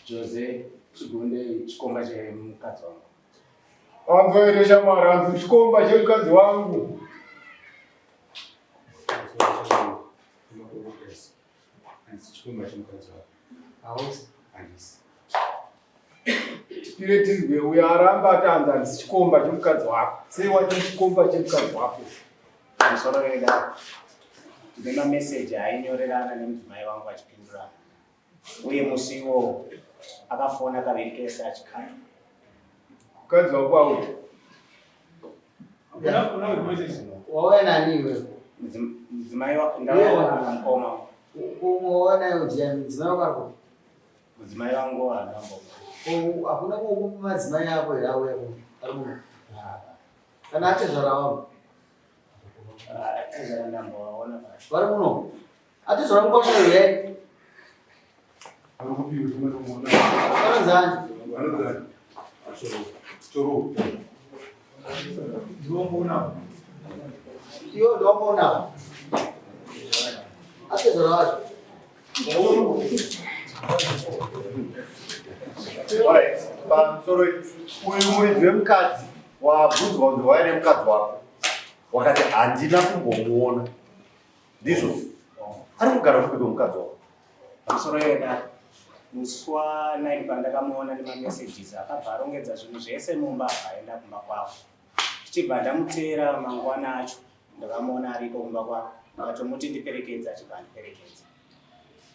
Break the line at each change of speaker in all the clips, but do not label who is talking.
Jose Chigunde chikomba chemukadzi wangu.
Wanzwa here shamwari, hanzi chikomba chemukadzi wangu.
Chikomba chemukadzi wangu.
Hausi.
Handisi.
Tipire tizwe uyo aramba ati hanzi handisi chikomba chemukadzi wako. Sei wati chikomba chemukadzi wako?
Pamusoro weda. Ndine mameseji ainyorerana nemudzimai wangu achipindurana. Uye musi iwowo akafona kaviri kese achikata.
Mukadzi wako auti.
Wauya nani iwewe?
Mudzimai wangu ndauya namukoma.
Umwe wauya naye ndiani? Mudzimai wako ari kupi?
Mudzimai wangu haana mboma.
Ko hakuna madzimai ako here auya kuno? Ari muno? Kana atezvara wangu?
Atezvara ndambovaona pasi.
Vari muno? Atezvara mukwasha here? Vanonzani?
Vanonzani? Choro.
Iwe ndiwamboona. Atezvara wacho.
Alright, pamusoro uyu muridzi wemukadzi wabvunzwa kunzi wauya nemukadzi wako wakati handina kumbomuona ndizvo ari kugara kupi kwemukadzi wako
Pamusoro yeda musi wa 9 pandakamuona nemamessages akabva arongedza zvinhu zvese mumba aenda kumba kwavo. Tichibva ndamuteera mangwana acho ndakamuona ariko kumba kwavo ndikatomuti ndiperekedze achibva andiperekedza.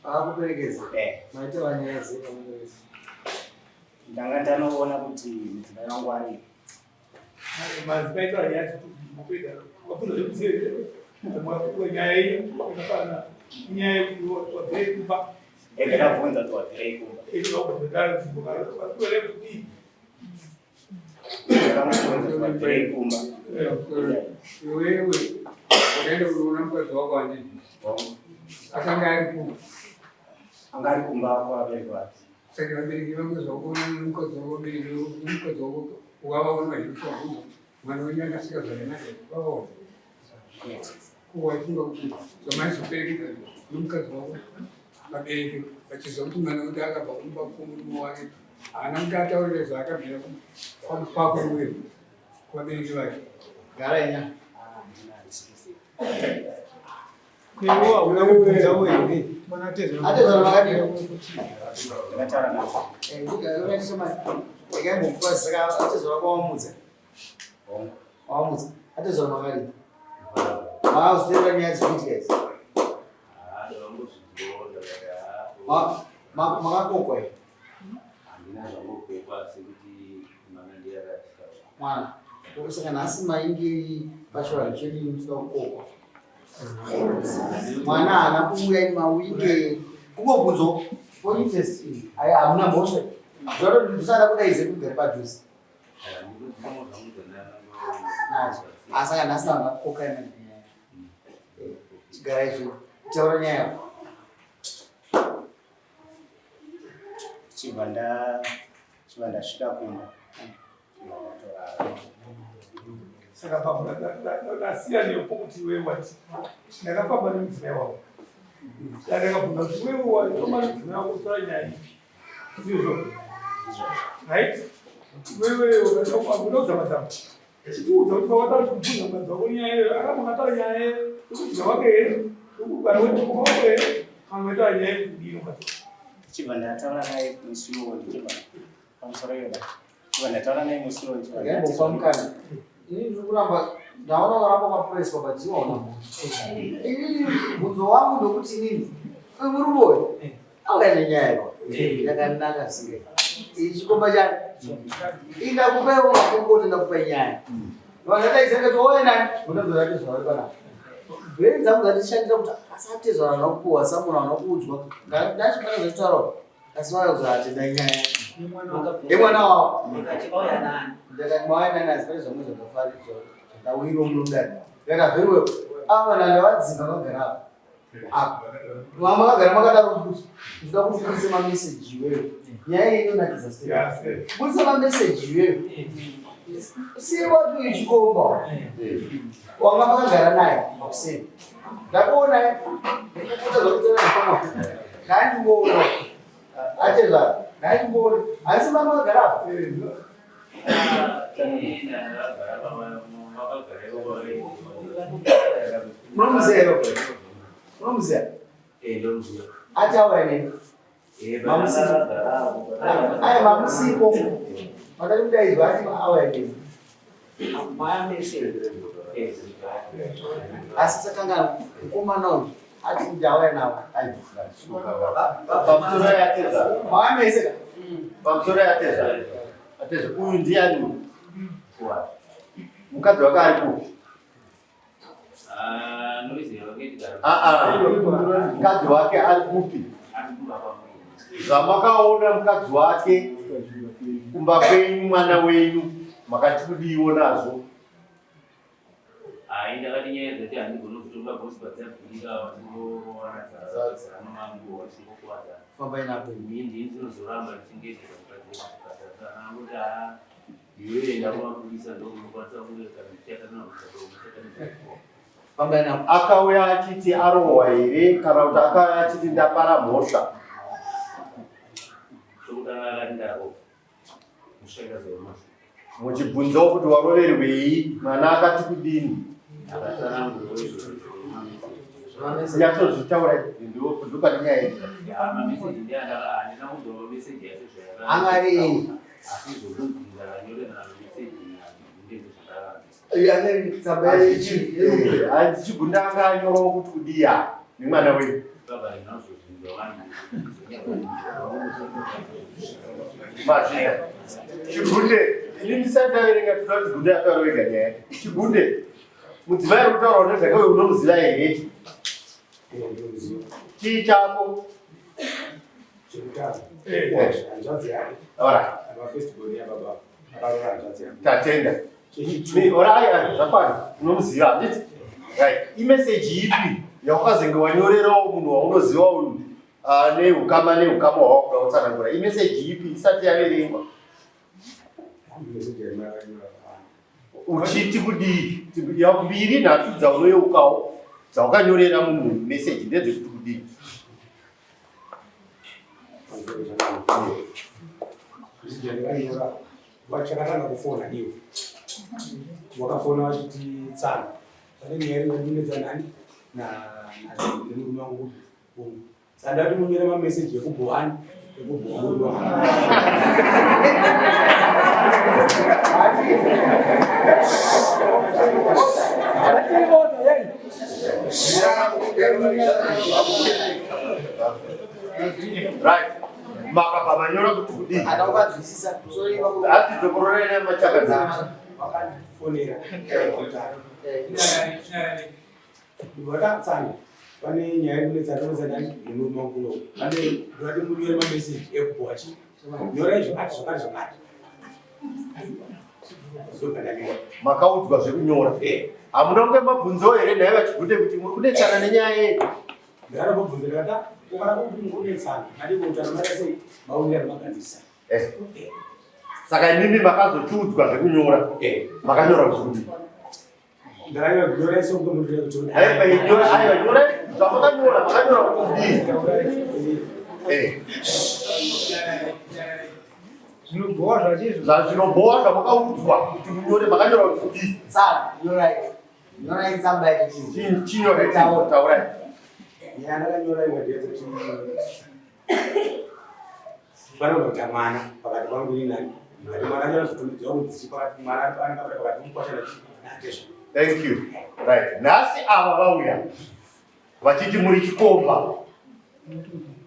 Akuperekedza.
Eh,
Maita vanyaya dzei pamuperekedza?
ndanga ndanoona kuti mudzimai wangu aripo.
Madzimai taura nyaya dzekuti wabvunza zvekuziva nyaya iyi yakafanana inyaya yekuti wabvirei kumba.
Eh, ndakabvunza kuti wabvirei kumba. Ndakamubvunza kuti wabvirei kumba.
Iwewe wakaenda kunoona mukadzi wako handiti? Akanga ari kupi?
Anga ari kumba kwavabereki vake.
Saka vabereki vangu zvakuona nemukadzi wako, vabereki nemukadzi wako wavaona zvekuti mwana wenyu akasvika zvakanaka vavaona.
Kwete.
Ko waifunga kuti zvamaizoperekedza nomukadzi wako vabereki vachiziva kuti mwana wedu akabva kumba kwomurume wake haana kuti ataurire zvaakabvira kwako iwewe kuvabereki vake.
Gara inya.
Iwe hauna kubvunza here? Mwana atezvara.
Atezvara makadii?
Ndakataura navo.
Atezvara kwawamudza.
Hongu.
Wamudza. Atezvara makadii? Maazviteerera nyaya dzikuitika idzi. Makakokwa here?
Handina zvangokokwa asi kuti mwana ndiye akatitaura.
Mwana. Saka nhasi mainge pachivanhu chenyu musina kukokwa. Mwana haana kuuya mawike kungobvunzwa for interest iyi. Ayi hamuna mhosva. Zvaro ndisada kudaidze kugara padhuze. Nadzo. Asi saka nhasi vanhu vakukoka imi. Chigara izvo. Taura nyaya yako.
Chibva nda chibva ndasvika kumba. Chibva ndatorara.
Saka ndasiya nepo kuti iwewe wati ndakafamba nemudzimai wako. Ndakabvunza kuti iwewe wafamba nemudzimai wako kutora nyaya ipi? Ndizvo. Right? Iwewe unoudza madzambo. Chitiudza kuti pawataura kubvunza mukadzi wako nyaya iyoyo akamba akataura nyaya yekudya kwake here yekugara kwako here kana waitaura nyaya yekudii mukadzi wako.
Chibva ndataura naye musi iwowo ndichibva pamusoro yoda. Chibva ndataura naye musi iwowo ndichibva ndati
Ndambopa mukana. Ini ndiri kuramba ndaona waramba kwapureswa but iwe hauna mhosva. Inini mubvunzo wangu ndokuti inini uyu murume uyu auya nenyaya yako yakanaka zvisingai. Ichi chikomba chani indakupa iwe makokota ndakupa nyaya. Vanhu vataidza ndikati wauya nani? Unozora tezvara vari panapa. Brain dzangu dzandishandisa kuti asatezvara haana kupuwa samuna haana kuudzwa. Ndachibata zvachitaurawo. Asi vauya kuzoatenda nyaya yemwana wavo.
Ndikati vauya nani?
Ndakati mauya nani asi pane zvamwe zvakafaridzwa zvandawiro munodani. Ndakati very well. Ava vanhu ndavadzinga vagara apa. Apa. Mama vakagara makadaro kuti ndinoda kuti ubudise mameseji iwewe. Nyaya iyi inonakidza sei? Budisa mameseji iwewe. Siye wati uyu chikomba. Wanga makagara naye makuseni. Ndakuona ndikukuta zvakutana nepamwe. Ndandiona. Atezvara. Ngaimbori. Asi mama vakagara apa. Munomuziva here? Munomuziva? Ati auya neni. Mamusiko. Aya mamusiko. Makati kudaidzwa ati auya neni. Maya mese. Asi takanga mukomana uyu ati ndauya nawo.
Pamusoro yateza.
Maya mese ka.
Pamusoro yateza. Ateza uyu ndiani uyu? Mukadzi wake ari kupi? Ah, ah. Mukadzi wake ari kupi? Zvamakaona mukadzi wake kumba kwenyu mwana wenyu makati kudiiwo nazvo?
Hayi ndakati nyaya dzati handigoni kutonga boss padzabvira vachingorowana dzanomanguwa vachingokuwadza.
Fambai nako.
Ini ndini ndinozoramba ndichengetedza mukadzi wangu kana kuti haa iwewe enda kumapurisa ndokunokwanisa kunge kana ndichaita
Fambai nako.
Akauya achiti arohwa here kana kuti akauya achiti ndapara mhosva?
Chokutanga akati ndarohwa. Mhosva ikazova mhosva.
Muchibvunzawo kuti waroverwei mwana akati kudini?
Akatsanangurwa izvozvo.
Nyatsozvitaura ndopane nyaya iyi.
Mameseji ndiandaka handina kunzwa meseji yacho zvayaka.
Anga ari ei.
Asi zvokubvunza kanyorera meseji ndezvo zvakaramba.
Anga iri tsamba yechi.
Hanzi Chigunda anga anyorawo kuti kudiya nemwana wenyu.
Baba ndinazozvinzwa vanhu.
Mazvina. Chigunde, ini ndisati ndaverenga toda kuti Gunde ataure wega nyaya yake. Chigunde, mudzimai ari kutaura nezvake uyu unomuziva here? Chii chako?
Chekutanga. Hanzvadzi yake.
Alright,
Ava first born yababa. Akaroora hanzvadzi yake.
tatenda.
Chechitwo.
Alright, zvakwana. Unomuziva, handiti? Right. Imeseji ipi yawakazenge wanyorerawo munhu waunoziva uyu neukama neukama hwawakuda kutsanangura? Imeseji ipi isati yaverengwa?
Message yamakanyora.
Uchiti kudii? Ya mbiri nhatu dzaunoyeukawo dzaukanyorera munhu meseji ndedzekuti kudii?
Message yandakanyora vachakatanga kufona ivo. Vakafona vachiti tsana. Pane nyaya iri kundinetsa nani na na nemurume wangu kuti Saka ndati munyore mameseji ekubhohani ekubhoha murume wangu.
Right. Makabva manyora kuti kudii?
Ana ukanzwisisa. Sorry baba.
Hati dzokororei nemachakadza.
Vakandifonera. Vakatsanya pane nyaya yekunetsa kunetsa nani nemurume wangu kuno. Pane ndati munyore mameseji ekubhoha chi. Nyorai zvakati zvakati zvakati. Ndobva ndanyora.
Makaudzwa zvekunyora. Hamuna kunge mabvunzawo here nhai vaChigunde kuti muri kunetsana nenyaya yei?
Ndakatobvunza ndikati ukada kuti muri kunetsana madii kutaura maita sei maunira magadzirisa.
Saka imimi makazochiudzwa zvekunyora. Makanyora kuti kudii?
Ndakanyora sokunge munhu kuti
Aiwa, nyora, aiwa, nyora zvamakanyora, makanyora kuti kudii?
Zvinobhowa zvachizvo.
Zvazvinobhowa zvamakaudzwa kuti munyore, makanyora kuti kudii?
Tsana, nyorai. Nyorai tsamba yechichi.
Chinyore, taurai.
Nyaya ndakanyora imwe ndeyekuti panoita mwana pakati pangu ini nani kati mwana achanozotumidzwa kunzi pakati mwana anenge abata pakati mukwasha natezvo.
Thank you. Right. Nhasi ava vauya vachiti muri chikomba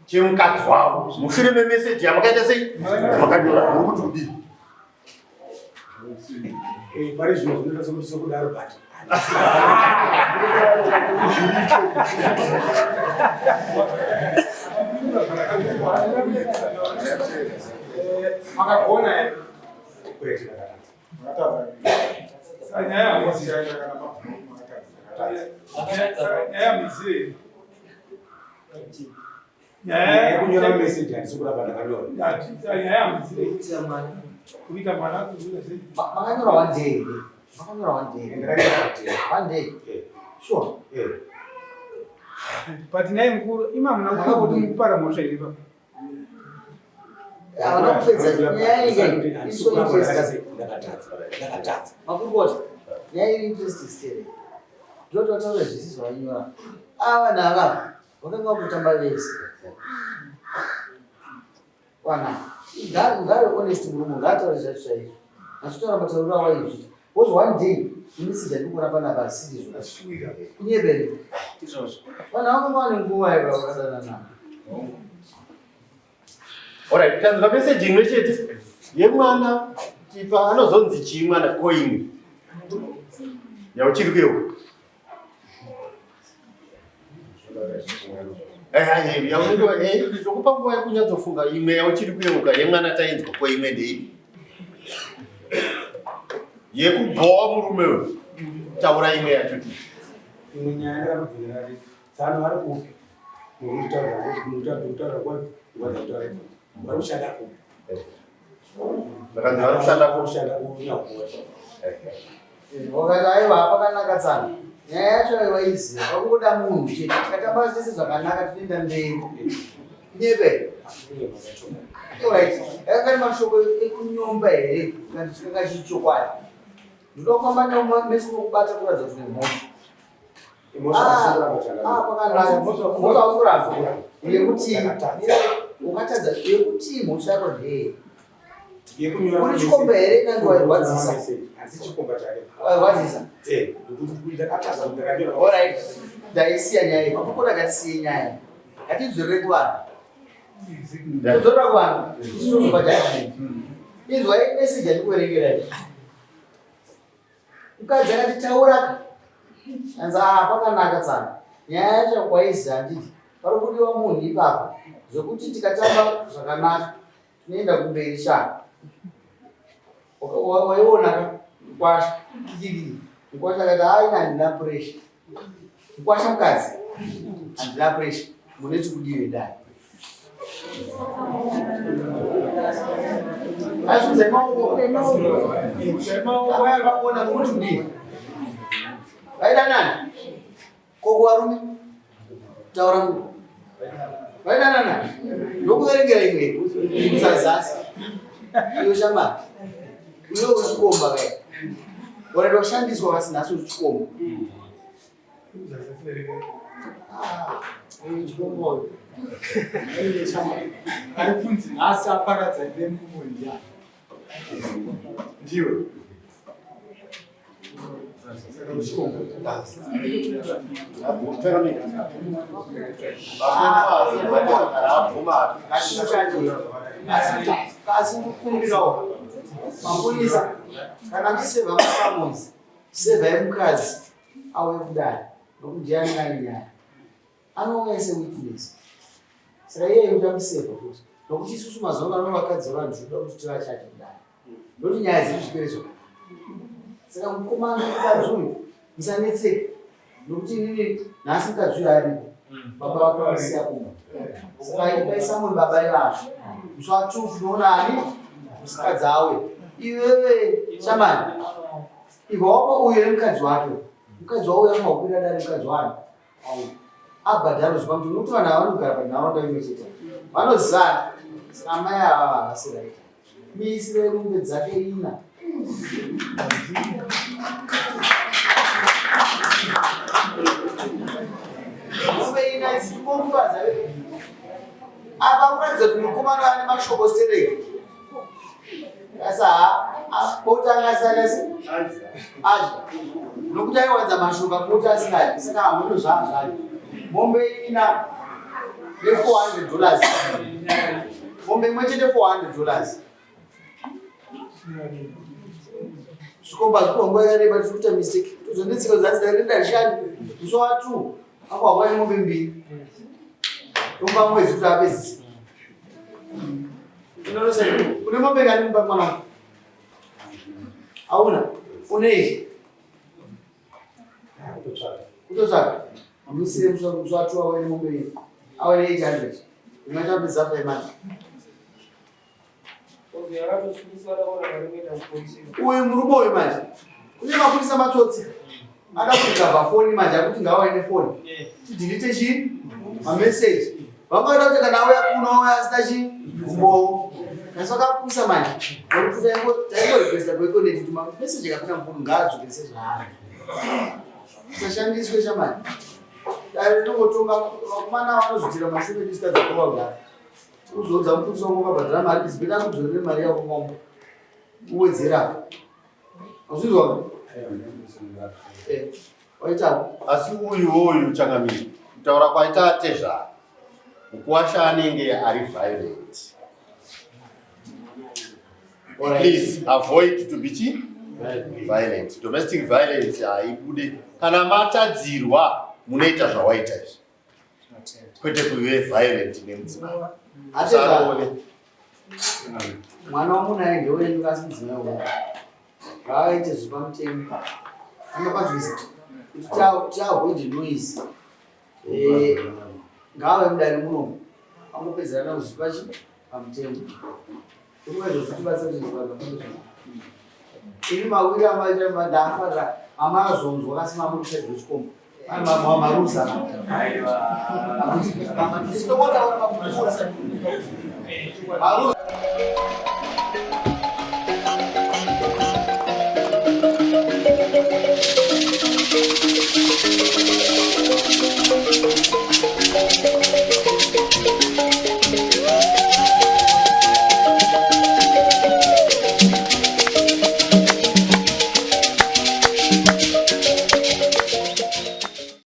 chemukadzi wavo mushure memeseji yamakaita sei makanyora muri kuti kudii?
Pari zvino zvinoita sekuti sokudaro but
Makagona here?
Kwete ndakatadza.
Saka nyaya hamuzivi. Saka nyaya hamuzivi.
Nyaya yekunyora meseji handisi kuramba ndakanyora.
Ndati saka nyaya hamuzivi. Kuita mwana kuita sei?
Makanyora one day here? Makanyora one day.
Ndakanyora one day.
One day. Sure.
But nhai mukuru, ima hamuna kufunga kuti mukupara mhosva here ipapo?
Havana kupedza nyaya iyi is so interesting.
Ndakatadza.
Makurukota, nyaya iri interesting still. Ndoti vataura zvisi zvavanyora. Ava nava vakanga vakutamba vese. Wana ngave honest murume ngaataure zvacho chaizvo. Achitaura matauriro awaizviita. Because one day message andikuona panapa asirizvo. Kunyebere.
Izvozvo.
Vanhu vanga vane nguva yavakadanana.
Alright, tanzwa message imwe chete yemwana tipa anozonzi chii mwana ko imwe yauchiri kuyeuka Zvokupa nguva yekunyatsofunga imwe yauchiri kuyeuka yemwana tainzwa ko imwe ndeipi yekubhowa murume uyu taura imwe yacho ti
Imwe nyaya ndakabvunzira kuti tsano vari kupi? Murikutaura nguva dzakutaura idzodzo. Vari kushanda kupi?
Zvakanzi vari kushanda kupi?
Kushanda kuNyahura.
Wakati aiwa pakanaka tsano. Nyaya yacho aiwa iziva. Pakungoda munhu chete. Tikatamba tese zvakanaka tinoenda mberi. Nyebe. Alright. Yakanga ari mashoko ekunyomba here kana kuti chikanga chiri chokwadi? Ndinoda kufamba nemese unokubata kuratidza kuti une mhosva. Ah, pakanaka. Mhosva hausi kuramba. Yekuti ukatadza yekuti mhosva yako ndeye. Uri chikomba here kana wairwadzisa?
Hanzi chikomba chake.
Wairwadzisa?
Eh, ndikuti ndakatadza kuti ndakanyora.
Alright. Ndaisiya nyaya iyi. Makukona ngatisiye nyaya. Ngatidzorere kuvanhu. Kudzorera kuvanhu. Isusu tozobhadhara. Inzwai message yandikuverengera iyi. Mukadzi akati tauraka. Anzi ah pakanaka tsana. Nyaya yacho kwaizi handiti. Pari kudiwa munhu ipapo. Zvekuti tikatamba zvakanaka tinoenda kumberi sha. Waiona ka mkwasha. Kikiki. Mkwasha akati hayi handina pressure. Mkwasha mukadzi. Handina pressure. Muneti kudiwe dai. Asi maoko. Maoko vakuona kuti kudii. Vaida nani? Koko varume. Taura munhu. Vaida nani? Ndokuverengera imwe. Usazasi. Iyo shamari. Iwe uchikomba kai. Wanoda kushandiswa kasi nhasi uchikomba.
Ari kunzi nhasi aparadza nemumwe ndiani? Ndiwe.
Asi kukumbirawo mapurisa kana ndiseva masamonzi seva yemukadzi auye kudare nokuti ndiye anenge ane nyaya anouya sewitness saka iye uchamuseva futi nokuti isusu mazuva ano vakadzi vevanhu tinoda kuti tivachaje kudare nokuti nyaya dzedu zvipere zvakanaka saka mukomana mukadzi uyu musanetseke nokuti inini nhasi mukadzi uyu aripo baba vake vakasiya kumba saka ipai samoni baba ivavo musi watu tinoona ani mukadzi auye iwewe shamani Ibva wapa uyo nemukadzi wake. Mukadzi wauya anokwira dare mukadzi wani. Abhadharo zvipa kuti nokuti vanhu ava vanogara panharaunda imwe chete. Vanozivana. Saka amai ava havasi right. Miisire mombe dzake ina. Mombe ina idzi tingomupa dzave. Apa kuratidza kuti mukomana ane mashoko stereki. Sasa bota angasada se adya nokuti aiwanza mashoka bota asingadyi saka hameno zvaazvayo mombe ina ne 400 dollars mombe imwe chete 400 dollars zvikomba zvikomba yakareba tiri kuita mistake tozonetseka zati darenda rishandi musi wa 2 Ako hakwani mombe mbiri. Tomba mwedzi kuti apedzise. Unonosa une mombe ngani mumba mwana? Hauna. Une Kutotsvaka. Amusire muswatu wawe mombe iyi. Awe 800. Unachapedza pa imani. Uyu murume uyu manje kune mapurisa matsotsi ada kurikavha foni manje akuti ngauye nefoni tidhilite chii mameseji vanga vada kuti kana auya kuno auya asina chii umbowo. Kasi vakapusa manje. Nokuti taingorequesta kuEconet kuti mameseji akapinda mufoni ngaadzoke sezvaari. Usashandiswe shamani. Dare rinongotonga vakomana vanozotira mashure lista dzakova kudaro. Uzoudza mupurisa wangu wakabhadhara mari idzi beta akudzorere mari yako kwambo. Uwedzera. Azvinzwa? Eh. Waitako.
Asi uyu uyu changamire kutaura kwaita atezvara mukuwasha anenge ari violent. Please avoid to be chi? Violent. Domestic violence haibude. Kana matadzirwa munoita zvawaita izvi. Kwete kuve violent nemudzimai. Usarove.
Mwana wamunaye ndewenyu kasi mudzimai wangu. Ngaaite zviri pamutemo. Anopanzwisa kuti tiavoid noise. Eh, ngaave mudare munomu angopedzerana kuzvipa chi pamutemo. Kuruva izvo zvitibatsira kuti zvivanhu vafambe zvakanaka. Ini mawiri amaita ndafarira mama azonzwa kasi mama kuside rwechikomba. Maruza. Maruza.